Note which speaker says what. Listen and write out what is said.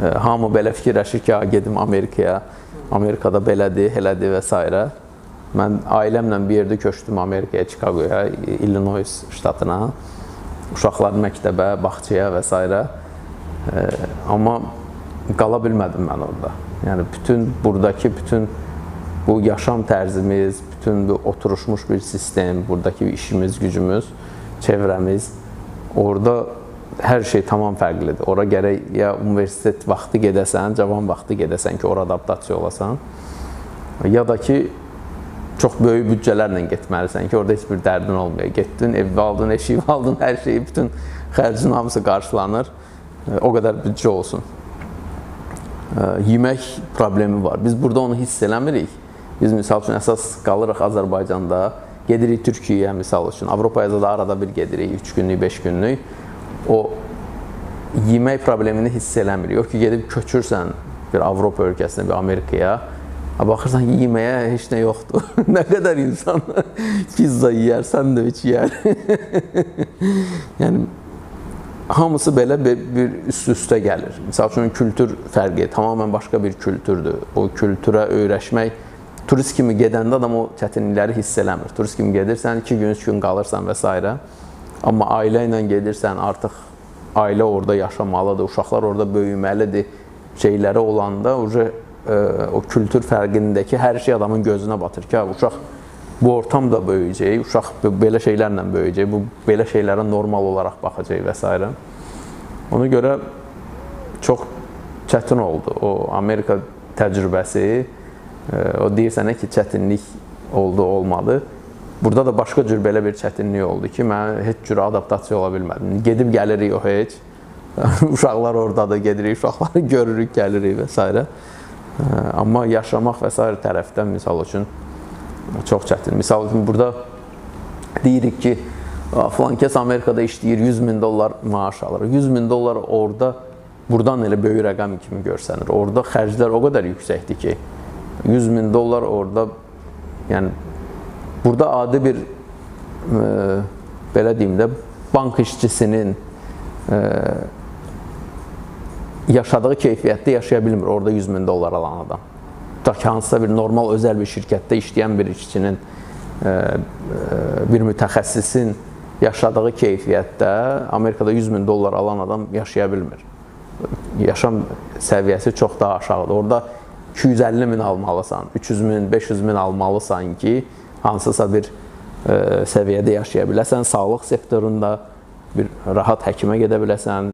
Speaker 1: Hamı belə fikirləşir ki, gedim Amerikaya, Amerikada belədir, elədir və s. Mən ailəmlə bir yerdə köçdüm Amerikaya, Chicagoya, Illinois ştatına. Uşaqlar məktəbə, bağçaya və s. Amma qala bilmədim mən orada. Yəni bütün buradakı bütün bu yaşam tərzimiz, bütün bu oturuşmuş bir sistem, buradakı işimiz, gücümüz, çevrəmiz, orada hər şey tamam fərqlidir. Ora gərək ya universitet vaxtı gedəsən, cavan vaxtı gedəsən ki, ora adaptasiya olasan, ya da ki, çox böyük büdcələrlə getməlisən ki, orada heç bir dərdin olmuyor. Getdin, evi aldın, eşiyi aldın, hər şeyi, bütün xərcin hamısı qarşılanır. O qədər büdcə olsun. Yemək problemi var. Biz burada onu hiss eləmirik. Biz misal üçün əsas qalırıq Azərbaycanda, gedirik Türkiyəyə misal üçün, Avropaya da arada bir gedirik, 3 günlük, 5 günlük. O yemək problemini hiss eləmirik. O ki, gedib köçürsən bir Avropa ölkəsinə, bir Amerikaya, baxırsan ki, yeməyə heç nə yoxdur. Nə qədər insan pizza yeyər, sandviç yeyər. Yəni hamısı belə bir üst-üstə gəlir. Misal üçün, kültür fərqi tamamilə başqa bir kültürdür. O kültürə öyrəşmək, turist kimi gedəndə adam o çətinlikləri hiss eləmir. Turist kimi gedirsən, 2 gün, 3 gün qalırsan və s. Amma ailə ilə gedirsən, artıq ailə orada yaşamalıdır, uşaqlar orada böyüməlidir şeyləri olanda o kültür fərqindəki hər şey adamın gözünə batır ki, uşaq bu ortamda böyüyəcək, uşaq belə şeylərlə böyüyəcək, bu belə şeylərə normal olaraq baxacaq və s. Ona görə çox çətin oldu o Amerika təcrübəsi. O deyirsən ki, çətinlik oldu, olmadı. Burada da başqa cür belə bir çətinlik oldu ki, mən heç cür adaptasiya ola bilmədim. Gedib gəlirik o heç. Uşaqlar oradadır, gedirik, uşaqları görürük, gəlirik və s. Amma yaşamaq və s. tərəfdən misal üçün çox çətin. Misal üçün burada deyirik ki, filan kəs Amerikada işləyir, 100 min dollar maaş alır. 100 min dollar orada buradan elə böyük rəqəm kimi görsənir. Orada xərclər o qədər yüksəkdir ki, 100 min dollar orada, yəni burada adi bir, belə deyim də, bank işçisinin yaşadığı keyfiyyətdə yaşaya bilmir orada 100 min dollar alan adam. Tutaq ki, hansısa bir normal özəl bir şirkətdə işləyən bir işçinin, bir mütəxəssisin yaşadığı keyfiyyətdə Amerikada 100 min dollar alan adam yaşaya bilmir. Yaşam səviyyəsi çox daha aşağıdır. Orada 250 min almalısan, 300 min, 500 min almalısan ki, hansısa bir səviyyədə yaşaya biləsən, sağlıq sektorunda bir rahat həkimə gedə biləsən.